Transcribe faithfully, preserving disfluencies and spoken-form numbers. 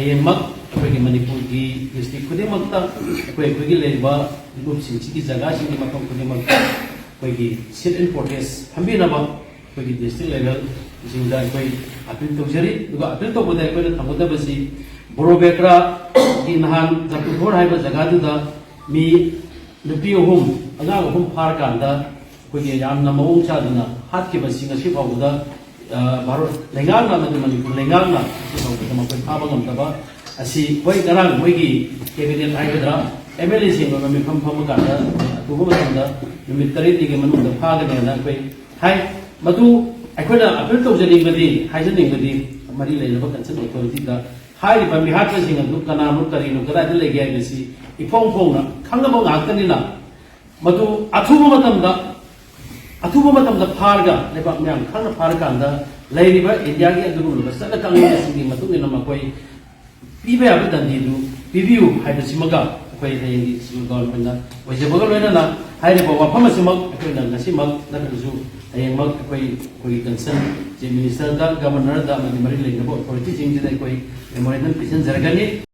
ꯍꯌꯦꯡꯃꯛ ꯑꯩꯈꯣꯏꯒꯤ ꯃꯅꯤꯄꯨꯔꯒꯤ ꯗꯤꯁꯇ꯭ꯔꯤꯛ ꯈꯨꯗꯤꯡꯃꯛꯇ ꯑꯩꯈꯣꯏ ꯑꯩꯈꯣꯏꯒꯤ ꯂꯩꯔꯤꯕ ꯂꯨꯞꯁꯤꯡꯁꯤꯒꯤ ꯖꯒꯥꯁꯤꯡꯒꯤ ꯃꯐꯝ ꯈꯨꯗꯤꯡꯃꯛꯇ ꯑꯩꯈꯣꯏꯒꯤ sit in protest ꯐꯝꯕꯤꯅꯕ ꯑꯩꯈꯣꯏꯒꯤ ꯗꯤꯁꯇ꯭ꯔꯤꯛ ꯂꯦꯚꯦꯜꯁꯤꯡꯗ ꯑꯩꯈꯣꯏ ꯑꯄꯤꯜ ꯇꯧꯖꯔꯤ꯫ ꯑꯗꯨꯒ ꯑꯄꯤꯜ ꯇꯧꯕꯗ ꯑꯩꯈꯣꯏꯅ ꯊꯝꯒꯗꯕꯁꯤ ꯕꯣꯔꯣꯕꯦꯀ꯭ꯔꯥꯒꯤ ꯅꯍꯥꯟ ꯖꯥꯇꯨꯊꯣꯔ ꯍꯥꯏꯕ ꯖꯒꯥꯗꯨꯗ ꯃꯤ ꯅꯨꯄꯤ ꯑꯍꯨꯝ, ꯑꯉꯥꯡ ꯑꯍꯨꯝ ꯐꯥꯔꯀꯥꯟꯗ ꯑꯩꯈꯣꯏꯒꯤ ꯌꯥꯝꯅ ꯃꯑꯣꯡ ꯆꯥꯗꯅ ꯍꯥꯠꯈꯤꯕꯁꯤ ꯉꯁꯤ ꯐꯥꯎꯕꯗ, ꯑ, ꯚꯥꯔꯠ ꯂꯩꯉꯥꯛꯅ ꯑꯃꯗꯤ ꯃꯅꯤꯄꯨꯔ ꯂꯩꯉꯥꯛꯅ ꯉꯁꯤ ꯐꯥꯎꯕꯗ ꯃꯈꯣꯏ ꯐꯥꯕ ꯉꯝꯗꯕ ꯑꯁꯤ, ꯍꯣꯏ, ꯉꯔꯥꯡ ꯃꯣꯏꯒꯤ cabinet ꯍꯥꯏꯒꯗ꯭ꯔꯥ, MLA ꯁꯤꯡ ꯑꯣꯏꯕ ꯃꯤꯐꯝ ꯐꯝꯕ ꯀꯥꯟꯗ ꯑꯊꯨꯕ ꯃꯇꯝꯗ ꯅꯨꯃꯤꯠ ꯇꯔꯦꯠꯅꯤꯒꯤ ꯃꯅꯨꯡꯗ ꯐꯥꯒꯅꯦꯅ ꯑꯩꯈꯣꯏ ꯍꯥꯏ꯫ ꯃꯗꯨ ꯑꯩꯈꯣꯏꯅ ꯑꯄꯤꯜ ꯇꯧꯖꯅꯤꯡꯕꯗꯤ, ꯍꯥꯏꯖꯅꯤꯡꯕꯗꯤ ꯃꯔꯤ ꯂꯩꯅꯕ concern authority ꯗ ꯍꯥꯏꯔꯤꯕ ꯃꯤꯍꯥꯠꯄꯁꯤꯡ ꯑꯗꯨ ꯀꯅꯥꯅꯣ, ꯀꯔꯤꯅꯣ, ꯀꯗꯥꯏꯗ ꯂꯩꯒꯦ ꯍꯥꯏꯕꯁꯤ ꯏꯐꯣꯡ ꯐꯣꯡꯅ ꯈꯪꯅꯕ ꯉꯥꯛꯇꯅꯤꯅ, ꯃꯗꯨ ꯑꯊꯨꯕ ꯃꯇꯝꯗ, ꯑꯊꯨꯕ ꯃꯇꯝꯗ ꯐꯥꯔꯒ, ꯂꯩꯕꯥꯛ ꯃꯌꯥꯝ ꯈꯪꯅ ꯐꯥꯔꯀꯥꯟꯗ, ꯂꯩꯔꯤꯕ ꯏꯟꯗꯤꯌꯥꯒꯤ ꯑꯗꯨꯒꯨꯝꯂꯕ ꯆꯠꯅ ꯀꯥꯡꯂꯣꯟꯁꯤꯡꯒꯤ ꯃꯇꯨꯡ ꯏꯟꯅ ꯃꯈꯣꯏ ꯄꯤꯕ ꯌꯥꯕ ꯗꯟꯗꯤꯗꯨ ꯄꯤꯕꯤꯌꯨ ꯍꯥꯏꯕꯁꯤꯃꯒ, ꯑꯩꯈꯣꯏ ꯍꯌꯦꯡꯒꯤ ꯁꯤꯒꯤ ꯒꯣꯜ ꯑꯣꯏꯅ ꯑꯣꯏꯖꯕꯒ ꯂꯣꯏꯅꯅ, ꯍꯥꯏꯔꯤꯕ ꯋꯥꯐꯝ ꯑꯁꯤꯃꯛ ꯑꯩꯈꯣꯏꯅ ꯉꯁꯤꯃꯛ ꯅꯠꯇ꯭ꯔꯁꯨ ꯍꯌꯦꯡꯃꯛ ꯑꯩꯈꯣꯏ, ꯑꯩꯈꯣꯏꯒꯤ concern Chief Minister ꯗ, Governor ꯗ ꯑꯃꯗꯤ ꯃꯔꯤ ꯂꯩꯅꯕ authority ꯁꯤꯡꯁꯤꯗ ꯑꯩꯈꯣꯏ memorandum ꯄꯤꯁꯤꯟꯖꯔꯒꯅꯤ꯫